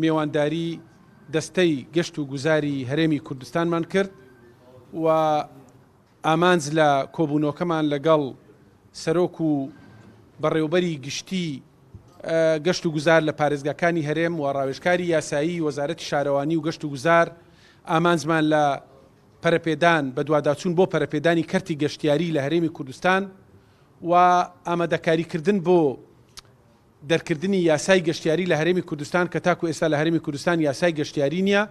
مێوانداری دەستەی گەشت و گوزاری هەرێمی کوردستانمان کرد و ئامانج لە کۆبوونەوەکەمان لەگەڵ سەرۆک و بەڕێوبەری گشتی گەشت و گوزار لە پارێزگاکانی هەرێم و ڕاوێژکاری یاسایی وەزارەتی شارەوانی و گەشت و گوزار ئامانجمان لە پەرەپێدان بەدواداچوون بۆ پەرەپێدانی کەرتی گەشتیاری لە هەرێمی کوردستان و ئامادەکاریکردن بۆ دەرکردنی یاسای گەشتیاری لە هەرێمی کوردستان کە تاکو ئێستا لە هەرێمی کوردستان یاسای گەشتیاری نییە،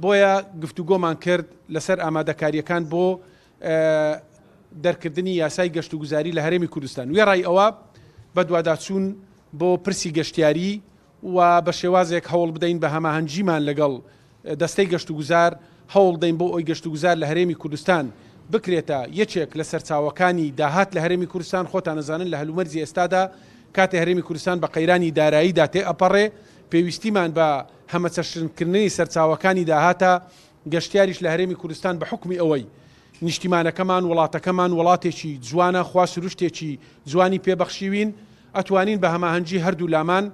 بۆیە گفتوگۆمان کرد لەسەر ئامادەکارییەکان بۆ دەرکردنی یاسای گەشتوگوزاری لە هەرێمی کوردستان. وێڕای ئەوە بەدواداچوون بۆ پرسی گەشتیاری و بە شێوازێک هەوڵ بدەین بە هەماهەنگیمان لەگەڵ دەستەی گەشتوگوزار هەوڵدەین بۆ ئەوەی گەشتوگوزار لە هەرێمی کوردستان بکرێتە یەکێک لە سەرچاوەکانی داهات لە هەرێمی کوردستان، خۆتان ئەزانن لە هەلومەرجی ئێستادا کاتێ هەرێمی کوردستان بە قەیرانی داراییدا تێئەپەڕێ پێویستیمان بە هەمەچەشنکردنی سەرچاوەکانی داهاتە، گەشتیاریش لە هەرێمی کوردستان بە حوکمی ئەوەی نیشتیمانەکەمان وڵاتەکەمان وڵاتێکی جوانە خوا سروشتێکی جوانی پێ بەخشیوین ئەتوانین بە هەماهەنگی هەردوو لامان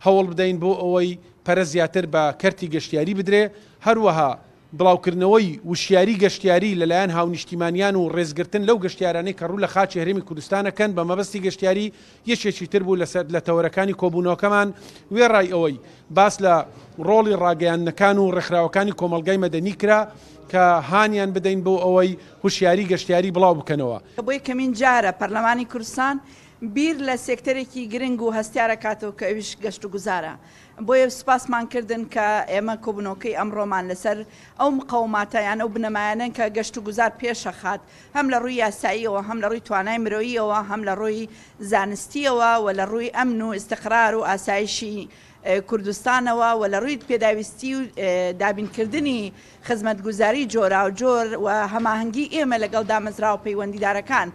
هەوڵ بدەین بۆ ئەوەی پەرە زیاتر بە کەرتی گەشتیاری بدرێ، هەروەها بڵاوکردنەوەی وشیاری گەشتیاری لەلایەن هاونیشتیمانیان و ڕێزگرتن لەو گەشتیارانەی کە ڕوو لە خاکی هەرێمی کوردستان ئەکەن بە مەبەستی گەشتیاری یەکێکی تر بوو لەسەر لە تەوەرەکانی کۆبوونەوەکەمان، وێڕای ئەوەی باس لە ڕۆڵی ڕاگەیاندنەکان و ڕێکخراوەکانی کۆمەڵگای مەدەنی کرا کە هانیان بدەین بۆ ئەوەی هوشیاری گەشتیاری بڵاو بکەنەوە. بۆ یەکەمین جارە پەرلەمانی کوردستان بیر لە سێکتەرێکی گرنگ و هەستیار ئەکاتەوە کە ئەویش گەشتوگوزارە. بۆیە سوپاسمان کردن کە ئێمە کۆبوونەوەکەی ئەمڕۆمان لەسەر ئەو مقەوماتە یان ئەو بنەمایانەن کە گەشتوگوزار پێشەخات هەم لە ڕووی یاساییەوە هەم لە ڕووی توانای مرۆییەوە هەم لە ڕووی زانستییەوە و لە ڕووی ئەمن و ئیستقرار و ئاسایشی کوردستانەوە و لە ڕووی پێداویستی و دابینکردنی خزمەتگوزاری جۆراوجۆر و هەماهەنگی ئێمە لەگەڵ دامەزراوە پەیوەندیدارەکان.